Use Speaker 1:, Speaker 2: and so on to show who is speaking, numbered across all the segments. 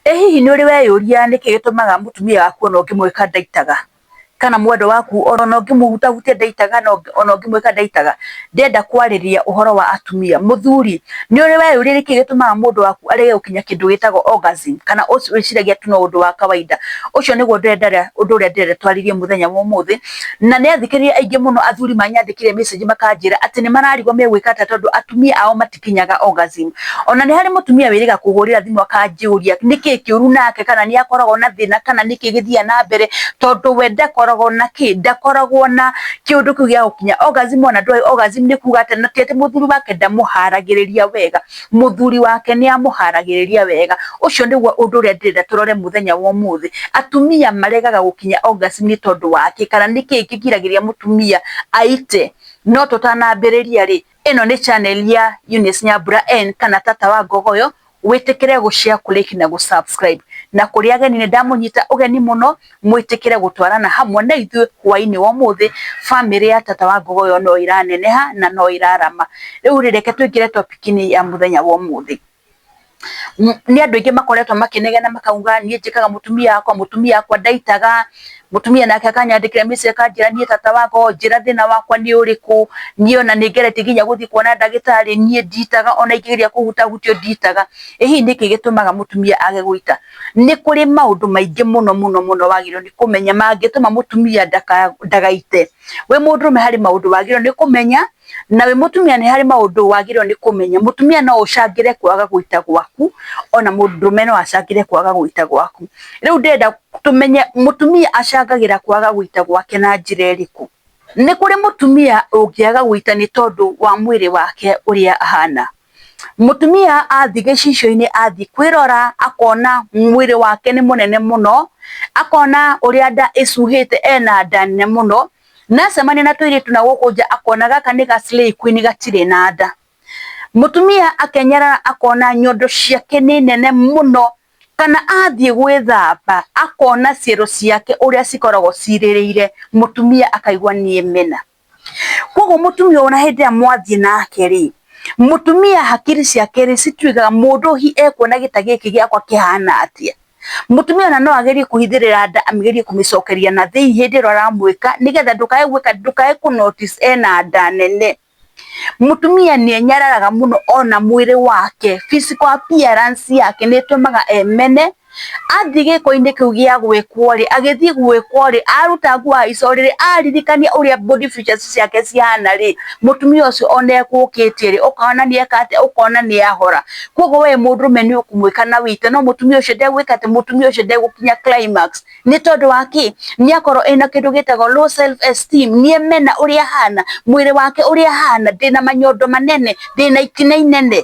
Speaker 1: Ĩ hihi nĩ ũrĩ weyũria nĩkĩ gĩtũmaga mũtumia waku ona ũngĩmwĩka ndaitaga? Kana mwendwa waku ona ũngĩmũhutahutia ndaitaga ona ũngĩmwĩka ndaitaga? Ndĩrenda kwarĩria ũhoro wa atumia. Mũthuri, nĩ ũrĩ weyũria nĩkĩ gĩtũmaga mũndũ waku arege gũkinya kĩndũ gĩtagwo orgasm? Kana wĩciragia tu no ũndũ wa kawaida? Ũcio nĩguo ndĩrenda ũndũ ũrĩa ndĩrenda twarĩrie mũthenya wa ũmũthĩ. Na nĩ athikĩrĩria aingĩ mũno athuri manyandĩkĩire message makanjĩra atĩ nĩ mararigwo megwĩka atĩa tondũ atumia ao matikinyaga orgasm. Ona nĩ harĩ mũtumia wĩrĩga kũhũrĩra thimũ akanjũria nĩkĩ kĩũru nake, kana nĩ akoragwo na thĩna, kana nĩkĩ gĩthiaga na mbere, tondũ we ndakoragwo na kĩ, ndakoragwo na kĩũndũ kĩu gĩa gũkinya orgasm. Ona ndũĩ orgasm nĩ kuga atĩa, na ti atĩ mũthuri wake ndamũharagĩrĩria wega, mũthuri wake nĩ amũharagĩrĩria wega. Ũcio nĩguo ũndũ ũrĩa ndĩrenda tũrore mũthenya wa ũmũthĩ. Atumia maregaga gũkinya orgasm nĩ tondũ wa kĩ, kana nĩkĩ kĩgiragĩrĩria mũtumia aite. No tũtanambĩrĩria rĩ, ĩno nĩ channel ya Eunice Nyambura N kana Tata wa Ngogoyo, wĩtĩkĩre gũ share, kũ like na gũ subscribe. Na kũrĩ ageni nĩ ndamũnyita ũgeni mũno, mwĩtĩkĩre gũtwarana hamwe na ithuĩ hwainĩ wa ũmũthĩ. Bamĩrĩ ya Tata wa Ngogoyo no ĩraneneha na no ĩrarama. Rĩu rĩ, reke tũingĩre topic-inĩ ya mũthenya wa ũmũthĩ. Nĩ andũ aingĩ makoretwo makĩnegena makauga niĩ njĩkaga mũtumia wakwa, mũtumia wakwa ndaitaga, mũtumia nake akanyandĩkĩra message akanjĩra niĩ tata wakwa njĩra thĩna wakwa nĩ ũrĩkũ, niĩ ona nĩ ngeretie nginya gũthiĩ kuona ndagĩtarĩ, niĩ nditaga ona ingĩgeria kũhutahutio nditaga. Ĩ hihi nĩkĩ gĩtũmaga mũtumia age gũita? Nĩ kũrĩ maũndũ maingĩ mũno mũno mũno wagĩrĩirwo nĩ kũmenya mangĩtũma mũtumia ndagaite. Wĩ mũndũrũme harĩ maũndũ wagĩrĩirwo nĩ kũmenya, na wĩ mũtumia nĩ harĩ maũndũ wagĩrĩirwo nĩ kũmenya. Mũtumia no ũcangĩre kwaga gũita gwaku, ona mũndũrũme no acangĩre kwaga gũita gwaku. Rĩu ndĩrenda tũmenye mũtumia acangagĩra kwaga gũita gwake na njĩra ĩrĩkũ. Nĩ kũrĩ mũtumia ũngĩaga gũita nĩ tondũ wa mwĩrĩ wake ũrĩa ahana. Mũtumia athiĩ gĩcicio-inĩ athiĩ kwĩrora akona mwĩrĩ wake nĩ mũnene mũno, akona ũrĩa nda ĩcuhĩte ena nda nene mũno, na acemania na tũirĩtu na gũkũ nja akona gaka nĩ ga slay queen gatirĩ na nda. Mũtumia akenyerara akona nyondo ciake nĩ nene mũno, kana athiĩ gwĩthamba akona ciero ciake ũrĩa cikoragwo cirĩrĩire, mũtumia akaigua nĩemena. Koguo mũtumia ona hĩndĩ ĩrĩa mwathiĩ nake rĩ, mũtumia hakiri ciake rĩ cituĩkaga mũndũ hihi ekuona gĩta gĩkĩ gĩakwa kĩhana atĩa. Mũtumia ona no agerie kũhithĩrĩra nda amĩgerie kũmĩcokeria na thĩinĩ hĩndĩ ĩrĩa ũramwĩka, nĩgetha ndũkae gwĩka ndũkae kũ notice ena nda nene. Mũtumia nĩ enyararaga mũno ona mwĩrĩ wake, physical appearance yake nĩ ĩtũmaga emene. Athiĩ gĩko-inĩ kĩu gĩa gwĩkwo rĩ, agĩthiĩ gwĩkwo rĩ, aruta nguo ahaica ũrĩrĩ, aririkania ũrĩa body features ciake cihana rĩ, mũtumia ũcio ona ekũkĩtie rĩ, ũkona nĩ eka atĩa, ũkona nĩ ahora. Koguo we mũndũrũme nĩ ũkũmwĩka na wĩite, no mũtumia ũcio ndegwĩka atĩ, mũtumia ũcio ndegũkinya climax. Nĩ tondũ wa kĩ? Nĩ akorwo ena kĩndũ gĩtagwo low self esteem, nĩ emena ũrĩa ahana, mwĩrĩ wake ũrĩa ahana, ndĩna manyondo manene, ndĩna itina inene,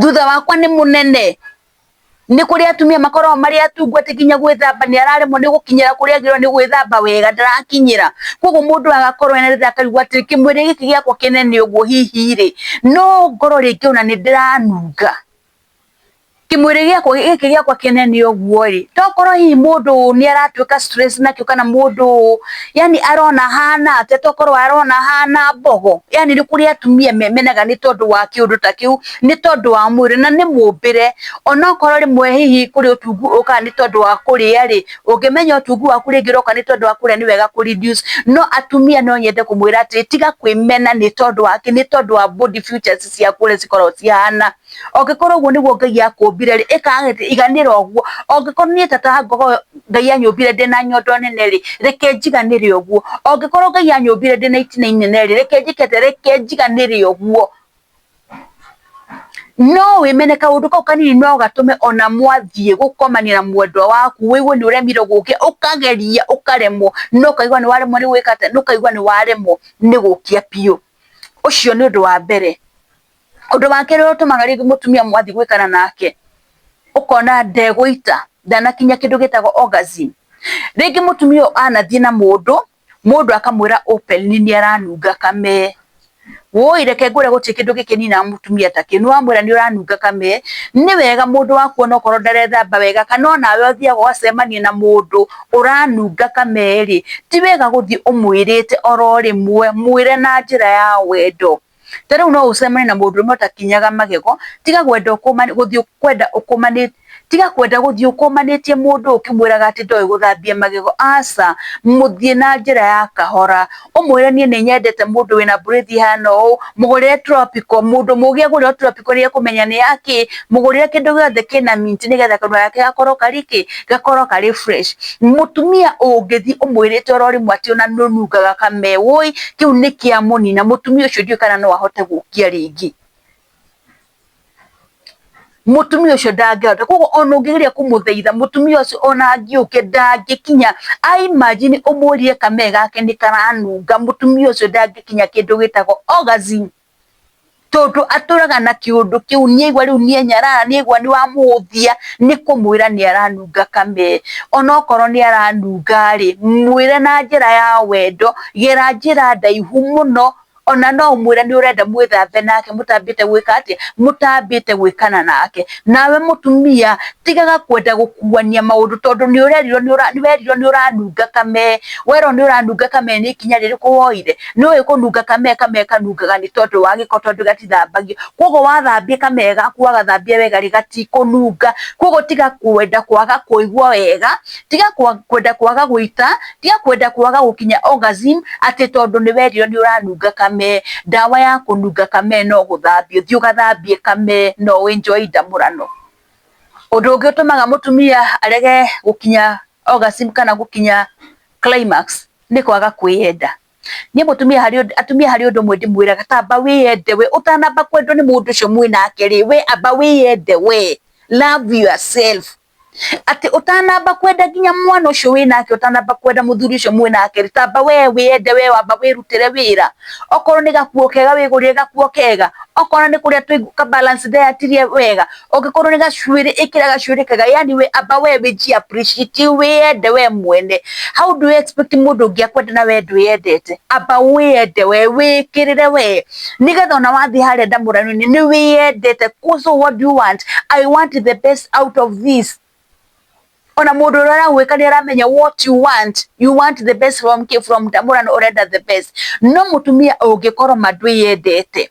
Speaker 1: thutha wakwa nĩ mũnene. Nĩ kũrĩ atumia makoragwo marĩ atungu atĩ nginya gwĩthamba nĩ araremwo nĩ gũkinyĩra kũrĩa agĩrĩirwo nĩ gwĩthamba wega, ndarakinyĩra. Koguo mũndũ agakorwo ena rĩrĩa akarigwo atĩ kĩmwĩrĩ gĩkĩ gĩakwa kĩnene ũguo hihi rĩ, no ngorwo rĩngĩ ona nĩ ndĩranunga. Kĩmwĩrĩ gĩakwa gĩkĩ gĩakwa kĩnene ũguo rĩ, tokorwo hihi mũndũ nĩ aratuĩka stress nakĩo, kana mũndũ yani arona ahana atĩa, tokorwo arona ahana mbogo. Yani nĩ kũrĩ atumia memenaga nĩ tondũ wa kĩũndũ ta kĩu, nĩ tondũ wa mwĩrĩ na nĩ mũmbĩre. Onokorwo rĩmwe hihi kũrĩ ũtungu ũkaga nĩ tondũ wa kũrĩa rĩ, ũngĩmenya ũtungu waku rĩngĩ ũroka nĩ tondũ wa kũrĩa nĩ wega kũ reduce. No atumia no nyende kũmwĩra atĩrĩ, tiga kwĩmena nĩ tondũ wa kĩ? Nĩ tondũ wa body features ciaku ũrĩa cikoragwo cihana. Angĩkorwo ũguo nĩguo Ngai akũmbire rĩ, ĩka atĩ, iganĩra ũguo. Angĩkorwo niĩ tata Ngogoyo Ngai anyũmbire ndĩna nyondo nene rĩ, reke njiganĩre ũguo. Angĩkorwo Ngai anyũmbire ndĩna itina inene rĩ, reke njĩke atĩa, reke njiganĩre ũguo. No wĩmene kaũndũ kau kanini no gatũme ona mwathiĩ gũkomania na mwendwa waku wĩigue nĩ ũremirwo gũkia, ũkageria ũkaremwo, no ũkaigua nĩ waremwo nĩ gwĩka atĩa, ũkaigua nĩ waremwo nĩ gũkia biũ. Ũcio nĩ ũndũ wa mbere. Ũndũ wa kerĩ ũrĩa ũtũmaga rĩngĩ mũtumia mwathiĩ gwĩkana nake ũkona ndegũita, ndanakinyia kĩndũ gĩtagwo orgasm. Rĩngĩ mũtumia ũyũ anathiĩ na mũndũ, mũndũ akamwĩra openly nĩ aranunga kamee. Woi reke ngwĩre gũtirĩ kĩndũ gĩkĩninaga mũtumia ta kĩu, nĩ wamwĩra nĩ ũranunga kamee, nĩ wega mũndũ waku onokorwo ndarethamba wega kana onawe ũthiaga ũgacemania na mũndũ ũranunga kamee rĩ, ti wega gũthiĩ ũmwĩrĩte oro rĩmwe, mwĩre na njĩra ya wendo. Ta rĩu no ũcemanie na mũndũrũme ũtakinyaga magego, tiga gwenda gũthiĩ kwenda ũkũmanĩte. Tiga kwenda gũthiĩ ũkũmanĩtie mũndũ ũkĩmwĩraga atĩ ndoĩ gũthambia magego, aca, mũthiĩ na njĩra ya kahora, ũmwĩre niĩ nĩ nyendete mũndũ wĩna breath ihana ũũ, mũgũrĩre tropical, mũndũ mũgĩ agũrĩrwo tropical nĩ ekũmenya nĩ yakĩ, mũgũrĩre kĩndũ gĩothe kĩna mint nĩgetha kanua gake gakorwo karĩ kĩ, gakorwo karĩ fresh. Mũtumia ũngĩthiĩ ũmwĩrĩte oro rĩmwe atĩ ona nĩ ũnungaga kamee, wũi kĩu nĩ kĩamũnina, mũtumia ũcio ndiũĩ kana no ahote gũkia rĩngĩ. Mũtumia ũcio ndangĩhota, koguo ona ũngĩgeria kũmũthaitha mũtumia ũcio ona angĩũke ndangĩkinya. A imagine ũmũrie kamee gake nĩ karanunga, mũtumia ũcio ndangĩkinya kĩndũ gĩtagwo orgasm, tondũ atũraga na kĩũndũ kĩu, nĩaigua rĩu nĩenyarara, nĩaigua nĩwamũhũthia nĩ kũmwĩra nĩ aranunga kamee. Onokorwo nĩ aranunga rĩ, mwĩre na njĩra ya wendo, gera njĩra ndaihu mũno, ona no ũmwĩre nĩ ũrenda mwĩthambe nake mũtambĩte gwĩka atĩa, mũtambĩte gwĩkana nake. Nawe mũtumia tigaga kwenda gũkuania maũndũ tondũ nĩ ũrerirwo nĩ werirwo nĩ ũranunga kamee, werwo nĩ ũranunga kamee nĩ ikinya rĩrĩkũ woire? Nĩ ũĩ kũnunga kamee, kamee kanungaga nĩ tondũ wa gĩko tondũ gatithambagio, koguo wathambia kamee gaku wagathambia wega rĩ gatikũnunga, koguo tiga kwenda kwaga kũigua wega, tiga kwenda kwaga gũita, tiga kwenda kwaga gũkinya orgasm atĩ tondũ nĩ werirwo nĩ ũranunga kamee. Ndawa ya kũnunga kamee no gũthambio, thiĩ ũgathambie kamee no ũ enjoy ndamũrano. Ũndũ ũngĩ ũtũmaga mũtumia arege gũkinya orgasm kana gũkinya climax nĩ kwaga kwĩyenda. Niĩ mũtumia harĩ atumia harĩ ũndũ ũmwe ndĩmwĩraga, tamba wĩyende we, ũtanamba kwendwo nĩ mũndũ ũcio mwĩnake rĩ, we amba wĩyende we, love yourself. Atĩ ũtanamba kwenda nginya mwana ũcio wĩnake, ũtanamba kwenda mũthuri ũcio mwĩnake rĩ, tamba we wĩyende we, wamba wĩrutĩre wĩra. Okorwo nĩ gakuo kega wĩgũrĩre gakuo kega, okorwo nĩ kũrĩa twĩ ka balance diet wega, ũngĩkorwo nĩ gacuĩrĩ ĩkĩra gacuĩrĩ kega, yani we amba we wĩji appreciate, wĩyende we mwene. How do you expect mũndũ ũngĩ akwende na we ndwĩyendete? Amba wĩyende we, wĩkĩrĩre we, nĩgetha ona wathiĩ harĩa ndamũrano-inĩ nĩ wĩyendete. So what do you want? I want the best out of this. Ona mũndũ ũrĩa aragwĩka nĩ aramenya what you want, you want the best from from ndamũrano, ũrenda the best. No mũtumia ũngĩkorwo ma ndwĩyendete,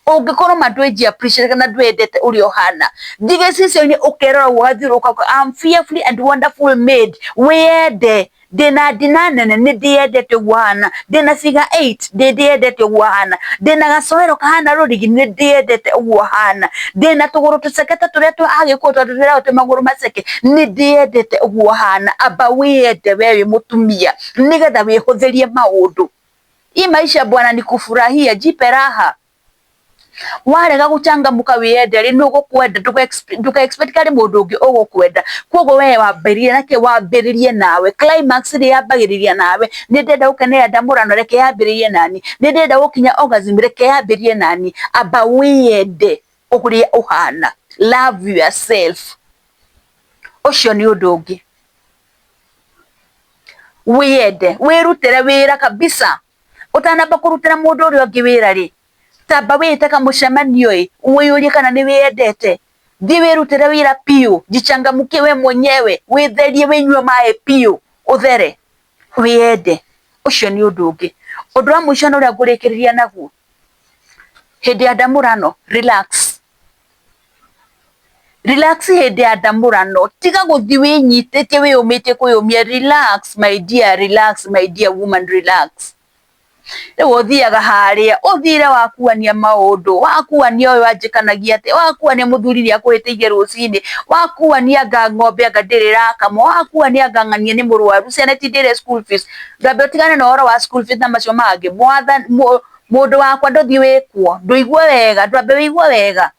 Speaker 1: ũngĩkorwo ma ndwĩji appreciate kana ndwĩyendete ũrĩa ũhana, thiĩ gĩcicio-inĩ ũkerora ũgathiũrũrũka, I'm fearfully and wonderful made. Wĩyende, ndĩna ndina nene nĩ ndĩyendete ũguo hana, ndĩna figure 8 nĩ ndĩyendete ũguo hana, ndĩna gacoero kahana rũrigi nĩ ndĩyendete ũguo hana, ndĩna tũgũrũ tũceke ta tũrĩa twa Agĩkũyũ tondũ twĩragwo twĩ magũrũ maceke, nĩ ndĩyendete ũguo hana. Amba wĩyende we wĩ mũtumia nĩgetha wĩhũthĩrie maũndũ. Hii maisha bwana ni kufurahia, jipe raha. Warega gũcangamũka wĩyende rĩ, nũ ũgũkwenda? Ndũka expect harĩ mũndũ ũngĩ ũgũkwenda. Koguo we wambĩrĩrie na kĩ, wambĩrĩrie nawe. Climax rĩ yambagĩrĩria nawe. Nĩ ndĩrenda gũkenera ndamũrano, reke yambĩrĩrie nani. Nĩ ndĩrenda gũkinya orgasm, reke yambĩrĩrie nani. Amba wĩyende ũrĩa ũhana, love yourself. Ũcio nĩ ũndũ ũngĩ. Wĩyende, wĩrutĩre wĩra kabisa. Ũtanamba kũrutĩra mũndũ ũrĩa ũngĩ wĩra rĩ, tamba wĩĩte kamũcemanio ĩ, wĩyũrie kana nĩ wĩyendete. Thiĩ wĩrutĩre wĩra biũ, jichangamkie we mwenyewe, wĩtherie, wĩnyue maĩ biũ, ũthere, wĩyende. Ũcio nĩ ũndũ ũngĩ. Ũndũ wa mũico na ũrĩa ngũrĩkĩrĩria naguo, hĩndĩ ya ndamũrano, relax. Relax hĩndĩ ya ndamũrano, tiga gũthiĩ wĩnyitĩtie wĩyũmĩtie kwĩyũmia, relax my dear, relax my dear woman, relax. Rĩu ũthiaga harĩa ũthire wakuania maũndũ, wakuania ũyũ anjĩkanagia atĩa, wakuania mũthuri nĩ akũhĩtĩirie rũcinĩ, wakuania anga ng'ombe anga ndĩrĩ ĩrakamwo, wakuania anga ng'ania nĩ mũrwaru, ciana itindĩire school fees. Ndwambe ũtigane na ũhoro wa school fees na macio mangĩ. Mũndũ wakwa ndũthiĩ wĩkwo, ndũigue wega, ndwambe wĩigue wega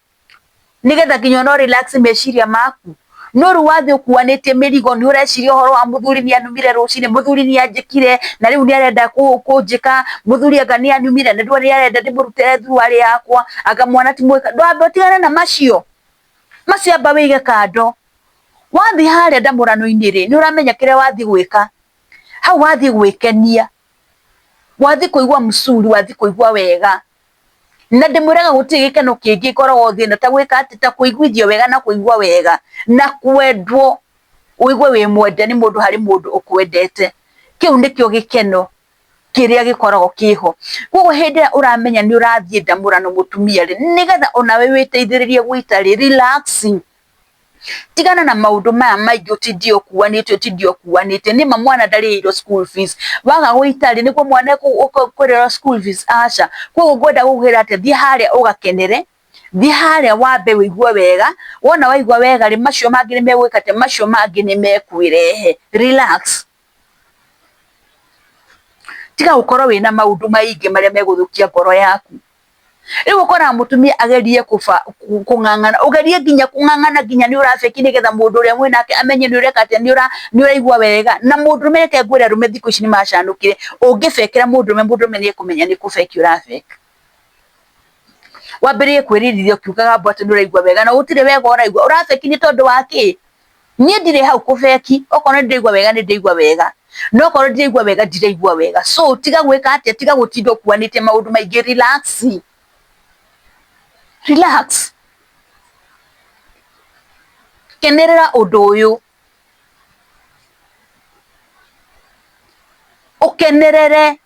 Speaker 1: nĩgetha nginya ona relax meciria maku. No rĩu wathiĩ ũkuanĩtie mĩrigo nĩ ũreciria ũhoro wa mũthuri nĩ anumire rũcinĩ, mũthuri nĩ anjĩkire na rĩu nĩ arenda kũnjĩka, mũthuri anga nĩ anumire na rĩu nĩ arenda ndĩmũrutĩre thuruarĩ yakwa, anga mwana ti mwĩka. Ndwambe ũtigane na macio, macio amba wĩige kando. Wathiĩ harĩa ndamũrano-inĩ rĩ, nĩ ũramenya kĩrĩa wathiĩ gwĩka. Hau wathiĩ gwĩkenia, wathiĩ kũigua mzuri, wathiĩ kũigua wega. Na ndĩmwĩraga gũtirĩ gĩkeno kĩngĩ gĩkoragwo thĩ ĩno ta gwĩka atĩ, ta kũiguithio wega na kũigua wega na kwendwo, ũigue wĩ mwende nĩ mũndũ harĩ mũndũ ũkwendete. Kĩu nĩkĩo gĩkeno kĩrĩa gĩkoragwo kĩho. Koguo hĩndĩ ĩrĩa ũramenya nĩ ũrathiĩ ndamũrano mũtumia rĩ, nĩgetha onawe wĩteithĩrĩrie gũita rĩ, relax. Tigana na maũndũ maya maingĩ ũtindie ũkuanĩte ũtindie ũkuanĩte. Nĩma mwana ndarĩhĩirwo school fees, waga gũita rĩ nĩguo mwana ekũrĩhĩrwo school fees? Aca. Koguo ngwenda gũkwĩra atĩ thiĩ harĩa ũgakenere, thiĩ harĩa wambe wĩigue wega, wona waigua wega rĩ, macio mangĩ nĩ megwĩka atĩa? Macio mangĩ nĩ mekwĩrehe. Relax. Tiga gũkorwo wĩna maũndũ maingĩ marĩa megũthũkia ngoro yaku. Rĩu ũkoraga mũtumia agerie kũng'ang'ana, ũgerie nginya kũng'ang'ana nginya nĩ ũrabeki nĩgetha mũndũ ũrĩa mwĩnake amenye nĩ ũreka atĩa, nĩ ũraigua wega. Na mũndũrũme reke ngwĩre arũme thikũ ici nĩ macanũkire, ũngĩbekera mũndũrũme, mũndũrũme nĩ ekũmenya nĩ kũbeki ũrabeka. Wambĩrĩrie kwĩririthia ũkiugaga mbu atĩ nĩ ũraigua wega na gũtirĩ wega ũraigua, ũrabeki nĩ tondũ wa kĩ? Niĩ ndirĩ hau kũbeki, okorwo nĩ ndĩraigua wega nĩ ndĩraigua wega, no okorwo ndiraigua wega ndiraigua wega. So tiga gwĩka atĩa, tiga gũtinda ũkuanĩtie maũndũ maingĩ, relax, relax, kenerera ũndũ ũyũ, ũkenerere.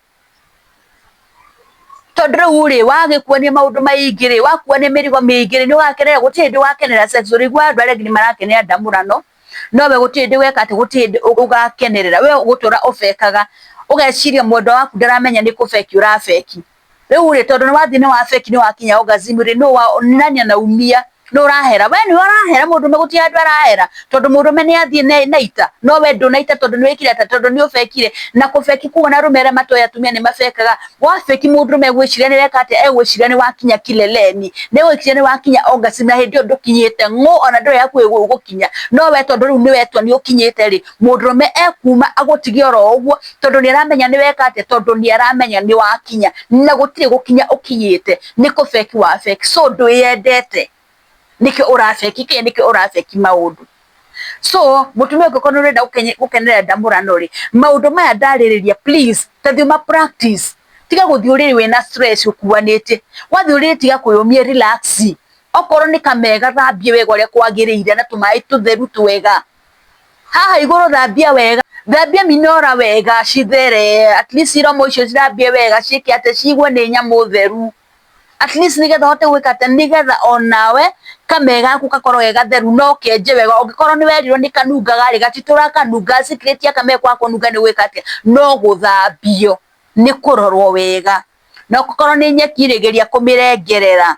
Speaker 1: Tondũ rĩu rĩ, wagĩkuania maũndũ maingĩ rĩ, wakuania mĩrigo mĩingĩ rĩ, nĩ ũgakenera, gũtirĩ hĩndĩ ũgakenera sex, ũrĩiguaga andũ arĩa angĩ nĩ marakenera ndamũrano, no we gũtirĩ hĩndĩ weka atĩ, gũtirĩ hĩndĩ ũgakenerera, we ũgũtũra ũbekaga, ũgeciria mwendwa waku ndaramenya nĩ kũbeki ũrabeki. Rĩu rĩ, tondũ nĩ wathiĩ nĩ wabeki nĩ wakinya orgasm rĩ, nũ nani anaumia? Nũ ũrahera? We nĩwe ũrahera, mũndũrũme gũtirĩ handũ arahera, tondũ mũndũrũme nĩ athiĩ na ita, no we ndũnaita tondũ nĩ wĩkire atĩa? Tondũ nĩ ũbekire. Na kũbeki kũu ona arũme arĩa matoĩ atumia nĩ mabekaga, wabeki mũndũrũme egwĩciria nĩ weka atĩa? Egwĩciria nĩ wakinya kileleni, nĩ egwĩciria nĩ wakinya orgasm na hĩndĩ ĩyo ndũkinyĩte ng'ũ ona ndũrĩ hakuhĩ gũkinya. No we tondũ rĩu nĩ wetua nĩ ũkinyĩte rĩ, mũndũrũme ekuma agũtige oro ũguo, tondũ nĩ aramenya nĩ weka atĩa? Tondũ nĩ aramenya nĩ wakinya, na gũtirĩ gũkinya ũkinyĩte. Nĩ kũbeki wabeki, so ndwĩyendete nĩkĩo ũrabeki kĩ, nĩkĩo ũrabeki maũndũ. So mũtumia ũngĩkorwo nĩ ũrenda gũkenerera ndamũrano rĩ, maũndũ maya ndarĩrĩria please ta thiĩ ũma practice, tiga gũthiĩ ũrĩrĩ wĩna stress ũkuanĩte, wathiĩ ũrĩrĩ tiga kwĩyũmia relax, okorwo nĩ kamega thambia wega ũrĩa kwagĩrĩire na tũmaĩ tũtheru twega. Haha igũrũ thambia wega, thambia minora wega cithere, at least iromo icio cithambie wega ciĩke atĩ ciigue nĩ nyamũ theru. At least nĩgetha ũhote gwĩka atĩ, nĩgetha onawe kamee gaku gakorwo ge gatheru na ũkenje wega. Ũngĩkorwo nĩ werirwo nĩ kanungaga rĩ, gatitũraga kanunga, secret ya kamee kwaga kũnunga nĩ gwĩka atĩa, no gũthambio, nĩ kũrorwo wega. Na ũngĩkorwo nĩ nyeki rĩ, geria kũmĩrengerera.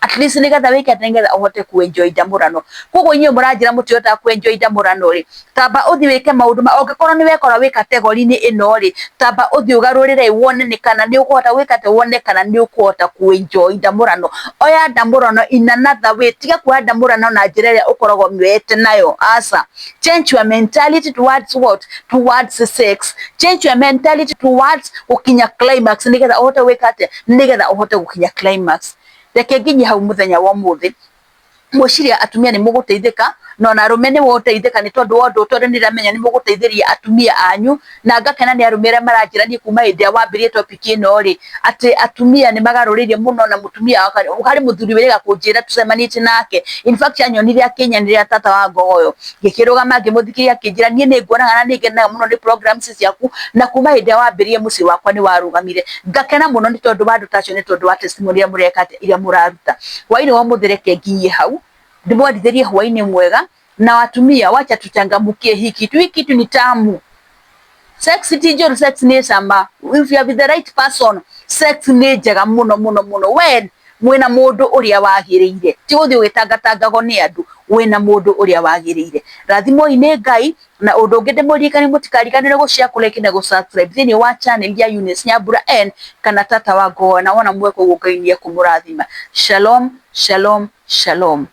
Speaker 1: At least nigetha wike atĩ nigetha ũhote ku enjoy ndamũrano. Koguo inyuĩ mũranjĩra mũtihotaga ku enjoy ndamũrano rĩ, tamba ũthiĩ wĩke maũndũ ma, ũngĩkorwo nĩ wekora wĩ category-inĩ ĩno rĩ, tamba ũthiĩ ũgarũrĩre wone nĩ kana nĩ ũkũhota gwĩka atĩ, wone kana nĩ ũkũhota ku enjoy ndamũrano. Oya ndamũrano in another way, tiga kuoya ndamũrano na njĩra ĩrĩa ũkoragwo ũmĩoete nayo, aca. Change your mentality towards what? Towards sex. Change your mentality towards gũkinya climax nĩgetha ũhote gwĩka atĩa? Nĩgetha ũhote gũkinya climax. Reke nginye hau mũthenya wa ũmũthĩ. Ngwĩciria atumia nĩ mũgũteithĩka na ona arũme nĩ mũgũteithĩka nĩ tondũ wa ũndũ ũyũ, tondũ nĩ ndĩramenya nĩ mũgũteithĩrĩria atumia anyu, na ngakena nĩ arũme arĩa maranjĩra niĩ kuma hĩndĩ ĩrĩa wambĩrĩirie topic ĩno rĩ, atĩ atumia nĩ magarũrĩire mũno na mũtumia harĩ mũthuri wĩrĩga kũnjĩra tũcemanĩtie nake, in fact anyonire akĩnyanĩrĩra tata wa ngogoyo, ngĩkĩrũgama ngĩmũthikĩrĩria akĩnjĩra niĩ nĩ nguonaga na nĩ ngenaga mũno nĩ programs ciaku, na kuma hĩndĩ ĩrĩa wambĩrĩirie mũciĩ wakwa nĩ warũgamire. Ngakena mũno nĩ tondũ wa andũ ta acio, nĩ tondũ wa testimony iria mũreka atĩa, iria mũraruta. Hwainĩ wa ũmũthĩ reke nginyie hau, ndĩmwendithĩrie hwainĩ mwega, na atumia wacha tuchangamkie hii kitu, hii kitu ni tamu. Sex ti njũru, sex nĩ cama. If you are with the right person, sex nĩ njega mũno mũno mũno. When mwĩna mũndũ ũrĩa wagĩrĩire, ti gũthiĩ ũgĩtangatangagwo nĩ andũ, wĩna mũndũ ũrĩa wagĩrĩire. Rathimwoi nĩ Ngai, na ũndũ ũngĩ ndĩmũririkanie mũtikariganĩrwo gũ share, kũ like na gũ subscribe thĩinĩ wa channel ya Eunice Nyambura N kana Tata wa Ngogoyo, na wona mweka ũguo Ngai nĩ ekũmũrathima. Shalom, shalom, shalom.